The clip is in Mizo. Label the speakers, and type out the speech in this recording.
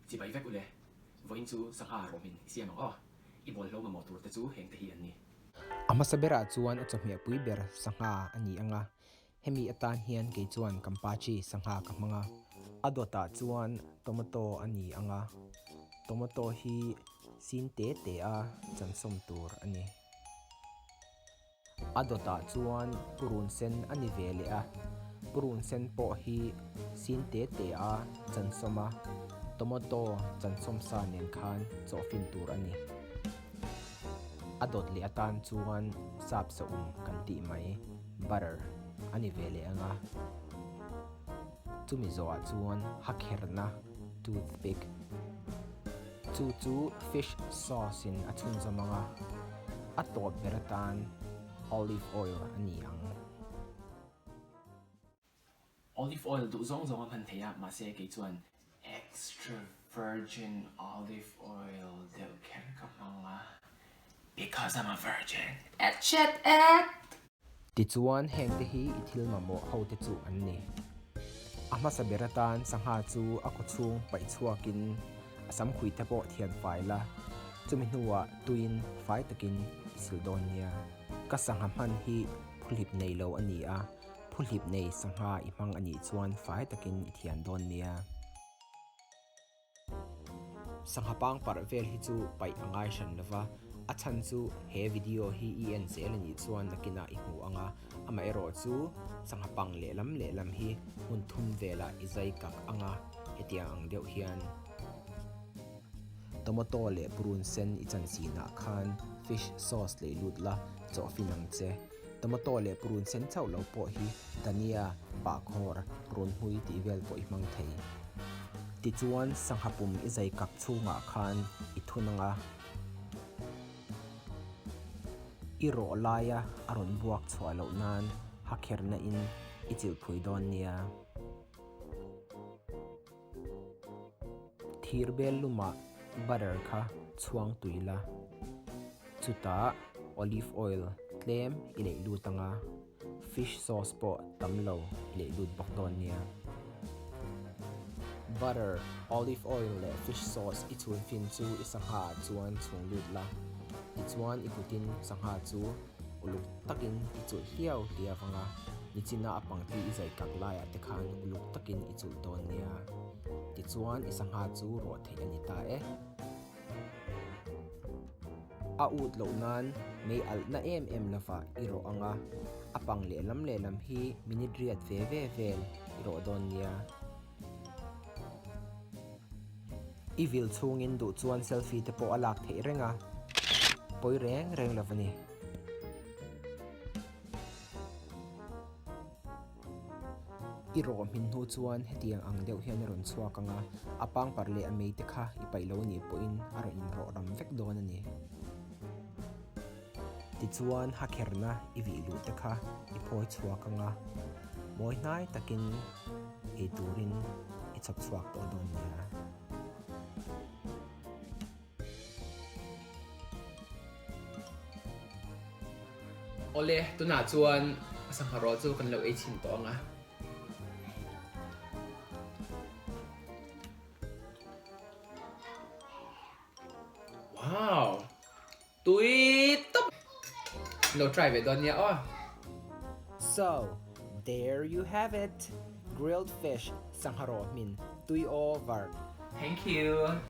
Speaker 1: Chibai vek ule, vawiin chu sangha rawhmin i siam ang aw, i bawlhlo mamawh tur te chu heng te hi an ni.
Speaker 2: A hmasa berah chuan a chawhmeh pui ber sangha a ni ang a, hemi atan hian kei chuan Kampachi sangha ka hmang a. A dawtah chuan tomato a ni ang a, tomato hi sin te te a chansawm tur a ni. A dawtah chuan purun sen a ni ve leh a, purun sen pawh hi sin te te a chansawm a, tomato chansawm sa nen khan chawhfin tur a ni. A dawt leh atan chuan sap saum kan tih mai, butter, a ni ve leh ang a, chumi zawhah chuan hakherna, toothpick, Chu chu fish sauce in a chhunzawm ang a, a tawp ber atan olive oil a ni ang.
Speaker 1: Olive oil duh zawng zawng a hman thei a, mahse kei chuan extra virgin olive oil deuh kher ka hmang a, because I'm a virgin. Etchet et!
Speaker 2: Tichuan, hengte hi i thil mamawh hote chu an ni. A hmasa ber atan sangha chu a kawchhung paih chhuakin a samkhuite pawh thian fai la, chumi hnuah tuiin fai takin i sil dawn nia. Ka sangha hman hi phuhlip nei lo a ni a, phuhlip nei sangha i hmang a nih chuan fai takin i thian dawn nia. Sangha pangparh vel hi chu paih a ngai hran lo va, a chhan chu he video hi i en zel a nih chuan nakinah i hmu ang a, amaherawh chu sangha pang lehlam lehlam hi hmun thum velah i zai kak ang a, hetiang ang deuh hian. Tomato leh purun sen i chan sinah khan fish sauce lei lut la, chawhfin ang che. Tomato leh purun sen chauh lo pawh hi Dhania, Bahkhawr, Runhmui tih vel pawh i hmang thei. Tichuan sangha pum i zai kak chhungah khan i thun ang a, i rawh laia a rawn buak chhuah loh nan hakherna in i chilhphui dawn nia. Thir bel lumah butter kha chhuang tui la, chutah olive oil tlem i leih lut ang a, fish sauce pawh tam lo i leih lut bawk dawn nia. Butter, olive oil leh fish sauce i chhun fin chu i sangha ah chuan chhung lut la, tichuan i kutin sangha chu uluk takin i chulh hliau hliau ang a, nichina a pangti i zai kak laiah te khan uluk takin i chulh dawn nia. Tichuan i sangha chu rawh theih a ni ta e. A ut loh nan mei alh na em em lovah i rawh ang a, a pang lehlam lehlam hi minute riat ve ve vel i rawh dawn nia. I vil chhungin duh chuan selfie te pawh a lak theih reng a, pawi reng reng lo a ni. I rawh hmin hnu chuan hetiang ang deuh hian a rawn chhuak ang a, a pangpar leh a mei te kha i paih lo anih pawhin a rawn inrawh ram vek dawn a ni. Tichuan hakherna i vih luh te kha i phawi chhuak ang a, mawi hnai takin ei turin i chhawp chhuak tawh dawn nia.
Speaker 1: Awle, tunah chuan sangha rawh chu kan lo ei chhin tawh ang a. Wow! Tui tawp! Lo try ve dawn nia aw.
Speaker 2: So, there you have it! Grilled fish, sangha rawh hmin, tui over!
Speaker 1: Thank you!